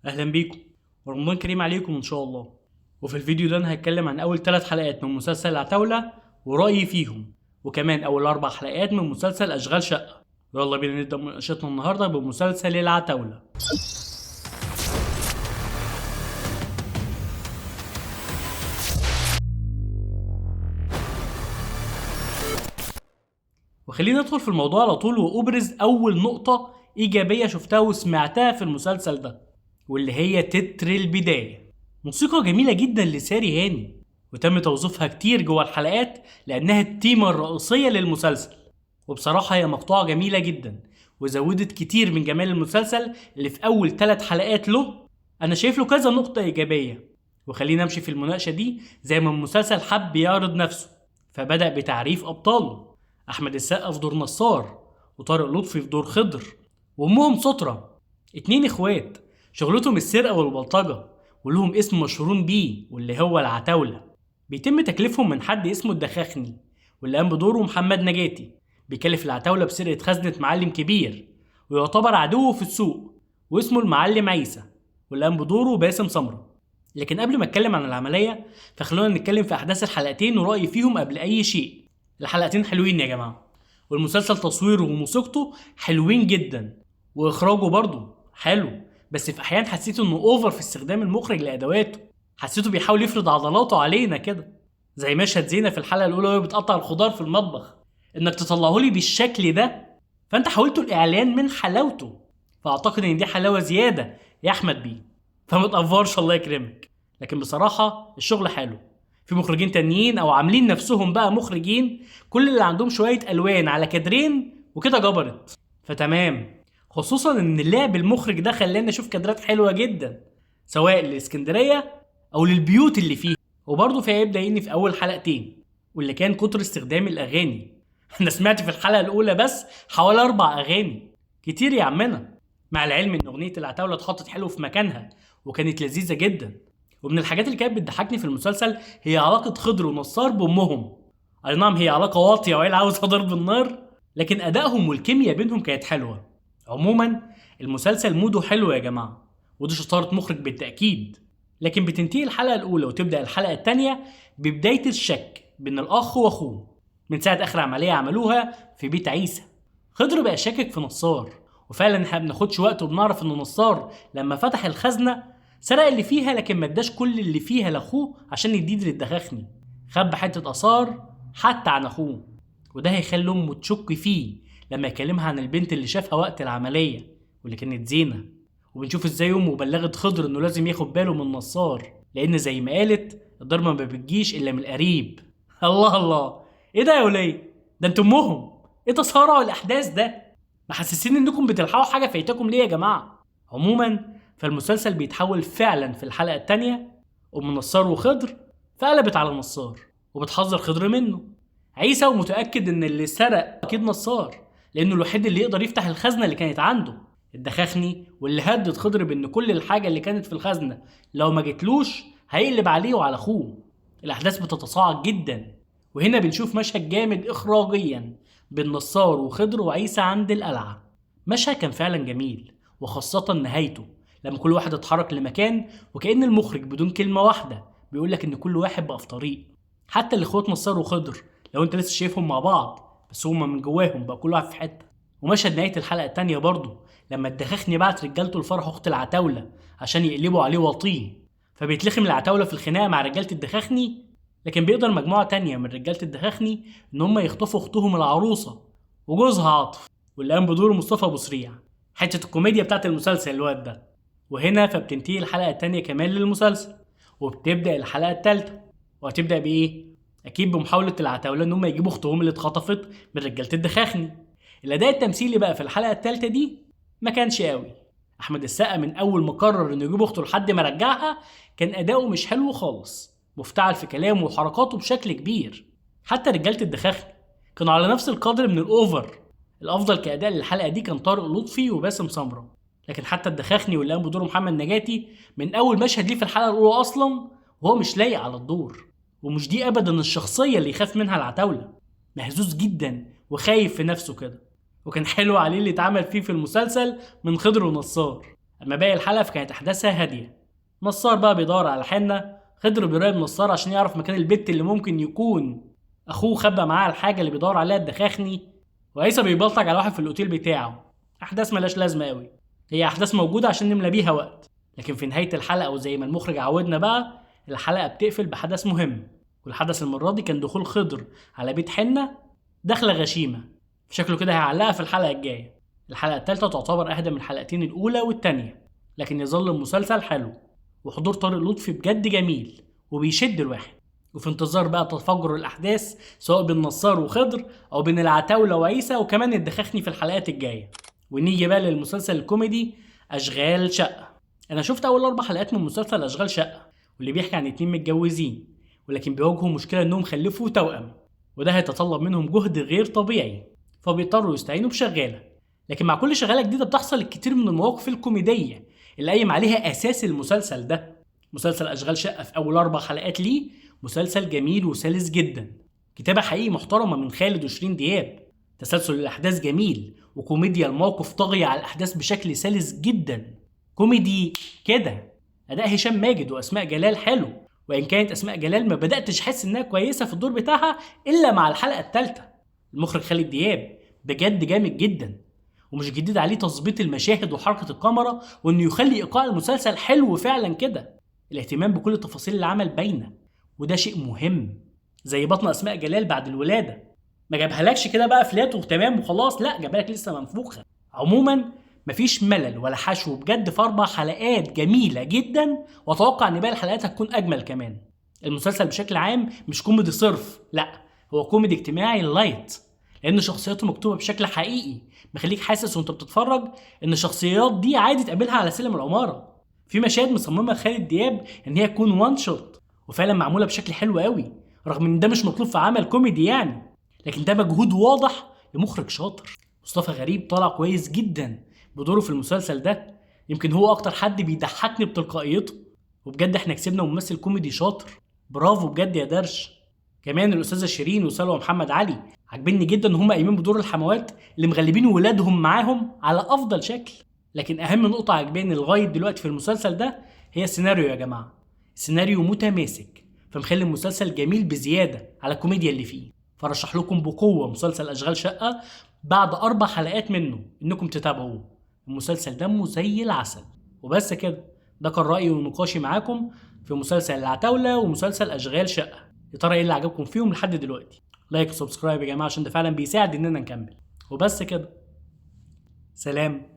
اهلا بيكم ورمضان كريم عليكم ان شاء الله. وفي الفيديو ده انا هتكلم عن اول 3 حلقات من مسلسل العتاولة ورأيي فيهم، وكمان اول 4 حلقات من مسلسل اشغال شقة. ويلا بينا نبدأ مناقشتنا النهاردة بمسلسل العتاولة. وخلينا ندخل في الموضوع على طول، وابرز اول نقطة ايجابية شفتها وسمعتها في المسلسل ده، واللي هي تتر البداية. موسيقى جميلة جدا لساري هاني، وتم توظيفها كتير جوه الحلقات لانها التيمة الرئيسية للمسلسل، وبصراحة هي مقطوعة جميلة جدا وزودت كتير من جمال المسلسل اللي في اول 3 حلقات له. انا شايف له كذا نقطة ايجابية، وخلينا امشي في المناقشة دي زي ما المسلسل حب يعرض نفسه. فبدأ بتعريف ابطاله، احمد السقا في دور نصار، وطارق لطفي في دور خضر، وامهم سترة، 2 اخوات شغلتهم السرقة والبلطجة، ولهم اسم مشهورون بيه واللي هو العتاولة. بيتم تكليفهم من حد اسمه الدخاخني، واللي قام بدوره محمد نجاتي. بيكلف العتاولة بسرقة خزنة معلم كبير ويعتبر عدوه في السوق، واسمه المعلم عيسى، واللي قام بدوره باسم سمرة. لكن قبل ما اتكلم عن العملية فخلونا نتكلم في احداث الحلقتين ورأيي فيهم قبل اي شيء. الحلقتين حلوين يا جماعة، والمسلسل تصويره وموسيقته حلوين جدا، واخراجه برضه حلو، بس في احيان حسيت انه over في استخدام المخرج لادواته، حسيته بيحاول يفرض عضلاته علينا كده، زي مشهد زينة في الحلقة الاولى وهي بتقطع الخضار في المطبخ، انك تطلعهولي بالشكل ده فانت حاولته الاعلان من حلاوته، فاعتقد ان دي حلاوة زيادة يا احمد بيه، فما تقفرش الله يكرمك. لكن بصراحة الشغل حلو، في مخرجين تانيين او عاملين نفسهم بقى مخرجين كل اللي عندهم شوية الوان على كادرين وكده جبرت، فتمام. خصوصا ان اللعب المخرج ده خلانا نشوف كادرات حلوة جدا، سواء للاسكندريه او للبيوت اللي فيه. وبرضه في عيب ضايقني في اول حلقتين، واللي كان كتر استخدام الاغاني. انا سمعت في الحلقة الاولى بس حوالي 4 اغاني، كتير يا عمنا، مع العلم ان اغنية العتاوله اتحطت حلو في مكانها وكانت لذيذة جدا. ومن الحاجات اللي كانت بتضحكني في المسلسل هي علاقة خضر ونصار بامهم. اي نعم هي علاقة واطية وعيل عاوز ضرب النار، لكن ادائهم والكيمياء بينهم كانت حلوة. عموما المسلسل موده حلو يا جماعة، ودي شطارة مخرج بالتاكيد. لكن بتنتهي الحلقة الاولى وتبدا الحلقة الثانية ببداية الشك بين الاخ واخوه من ساعة اخر عملية عملوها في بيت عيسى. خضر بقى شاكك في نصار، وفعلا احنا بناخدش وقت وبنعرف ان نصار لما فتح الخزنة سرق اللي فيها، لكن ما اداش كل اللي فيها لاخوه عشان يديه للدخاخني، خبى حتة اثار حتى عن اخوه، وده هيخلي امه تشك فيه لما يكلمها عن البنت اللي شافها وقت العملية واللي كانت زينة. وبنشوف ازاي امه بلغت خضر انه لازم ياخد باله من نصار، لان زي ما قالت الضربة ما بتجيش الا من القريب. الله الله، ايه ده يا وليه؟ ده انتوا امهم، ايه تسارع الاحداث ده؟ محسسين انكم بتلحقوا حاجة فايتاكم ليه يا جماعة؟ عموما فالمسلسل بيتحول فعلا في الحلقة الثانية، ام نصار وخضر فقلبت على نصار وبتحذر خضر منه. عيسى ومتاكد ان اللي سرق اكيد نصار، لانه الوحيد اللي يقدر يفتح الخزنة اللي كانت عنده. الدخاخني واللي هدد خضر بان كل الحاجة اللي كانت في الخزنة لو ما جتلوش هيقلب عليه وعلى اخوه. الاحداث بتتصاعد جدا، وهنا بنشوف مشهد جامد اخراجيا بين نصار وخضر وعيسى عند القلعة. مشهد كان فعلا جميل، وخاصة نهايته لما كل واحد اتحرك لمكان، وكأن المخرج بدون كلمة واحدة بيقولك ان كل واحد بقى في طريق. حتى الاخوات نصار وخضر لو انت لسه شايفهم مع بعض، بس هما من جواهم بقى كل واحد في حتة. ومشهد نهاية الحلقة التانية برضه لما الدخاخني بعت رجالته لفرح اخت العتاولة عشان يقلبوا عليه وطيه، فبيتلخم العتاولة في الخناقة مع رجالة الدخاخني، لكن بيقدر مجموعة تانية من رجالة الدخاخني ان هما يخطفوا اختهم العروسة وجوزها عاطف، واللي قام بدوره مصطفى ابو سريع، حتة الكوميديا بتاعت المسلسل الواد ده. وهنا فبتنتهي الحلقة التانية كمان للمسلسل، وبتبدأ الحلقة التالتة. وهتبدأ بإيه؟ أكيد بمحاولة العتاولة إن هم يجيبوا أختهم اللي اتخطفت من رجالة الدخاخني. الأداء التمثيلي بقى في الحلقة التالتة دي ما كانش قوي. أحمد السقا من أول ما قرر إنه يجيب أخته لحد ما رجعها كان أداؤه مش حلو خالص، مفتعل في كلامه وحركاته بشكل كبير. حتى رجالة الدخاخني كانوا على نفس القدر من الأوفر. الأفضل كأداء للحلقة دي كان طارق لطفي وباسم سمرة، لكن حتى الدخاخني واللي قام بدوره محمد نجاتي من اول مشهد ليه في الحلقة الاولى اصلا وهو مش لايق على الدور، ومش دي ابدا الشخصية اللي يخاف منها العتاوله، مهزوز جدا وخايف في نفسه كده. وكان حلو عليه اللي اتعمل فيه في المسلسل من خضر ونصار. اما باقي الحلقة فكانت احداثها هادية. نصار بقى بيدور على حنة، خضر بيراقب نصار عشان يعرف مكان البت اللي ممكن يكون اخوه خبى معاه الحاجة اللي بيدور عليها الدخاخني، وعيسى بيبلطج على واحد في الاوتيل بتاعه. احداث ملاش لازمه قوي، هي احداث موجودة عشان نملى بيها وقت، لكن في نهاية الحلقة وزي ما المخرج عودنا بقى الحلقة بتقفل بحدث مهم، والحدث المرة دي كان دخول خضر على بيت حنة دخله غشيمه، شكله كده هيعلقها في الحلقة الجاية. الحلقة الثالثة تعتبر اهدى من الحلقتين الاولى والثانية، لكن يظل المسلسل حلو، وحضور طارق لطفي بجد جميل وبيشد الواحد. وفي انتظار بقى تفجر الاحداث سواء بين نصار وخضر او بين العتاوله وعيسى وكمان الدخاخني في الحلقات الجاية. ونيجي بقى للمسلسل الكوميدي اشغال شقه. انا شفت اول 4 حلقات من مسلسل اشغال شقه، واللي بيحكي عن 2 متجوزين ولكن بيواجهوا مشكلة انهم خلفوا توأم، وده هيتطلب منهم جهد غير طبيعي، فبيضطروا يستعينوا بشغاله. لكن مع كل شغالة جديدة بتحصل الكتير من المواقف الكوميدية اللي قايم عليها اساس المسلسل ده. مسلسل اشغال شقه في اول 4 حلقات ليه مسلسل جميل وسلس جدا، كتابه حقيقي محترمه من خالد وشيرين دياب، تسلسل الاحداث جميل، وكوميديا الموقف طاغية على الاحداث بشكل سلس جدا، كوميدي كده. اداء هشام ماجد واسماء جلال حلو، وان كانت اسماء جلال ما بداتش احس انها كويسة في الدور بتاعها الا مع الحلقة الثالثة. المخرج خالد دياب بجد جامد جدا، ومش جديد عليه تظبيط المشاهد وحركه الكاميرا، وانه يخلي ايقاع المسلسل حلو فعلا كده. الاهتمام بكل تفاصيل العمل باينة، وده شيء مهم. زي بطن اسماء جلال بعد الولادة، ما جابهالكش كده بقى فلات وتمام وخلاص، لا جابهالك لسه منفوخه. عموما مفيش ملل ولا حشو بجد في 4 حلقات جميلة جدا، واتوقع ان باقي الحلقات هتكون اجمل كمان. المسلسل بشكل عام مش كوميدي صرف، لا هو كوميدي اجتماعي light، لان شخصياته مكتوبة بشكل حقيقي مخليك حاسس وانت بتتفرج ان الشخصيات دي عادي تقابلها على سلم العمارة. في مشاهد مصممه خالد دياب ان هي تكون one shot، وفعلا معمولة بشكل حلو قوي، رغم ان ده مش مطلوب في عمل كوميدي يعني، لكن ده مجهود واضح لمخرج شاطر. مصطفى غريب طالع كويس جدا بدوره في المسلسل ده، يمكن هو اكتر حد بيضحكني بتلقائيته، وبجد احنا كسبنا ممثل كوميدي شاطر، برافو بجد يا درش. كمان الاستاذة شيرين وسلوى محمد علي عاجبني جدا ان هم قايمين بدور الحموات اللي مغلبين ولادهم معاهم على افضل شكل. لكن اهم نقطة عجباني لغاية دلوقتي في المسلسل ده هي السيناريو يا جماعة. سيناريو متماسك، فمخلي المسلسل جميل بزيادة على الكوميديا اللي فيه. فرشح لكم بقوة مسلسل اشغال شقه بعد 4 حلقات منه انكم تتابعوه. المسلسل دمه زي العسل. وبس كده، ده كان رايي ونقاشي معاكم في مسلسل العتاوله ومسلسل اشغال شقه. يا ترى ايه اللي عجبكم فيهم لحد دلوقتي؟ like و subscribe يا جماعة عشان ده فعلا بيساعد اننا نكمل. وبس كده، سلام.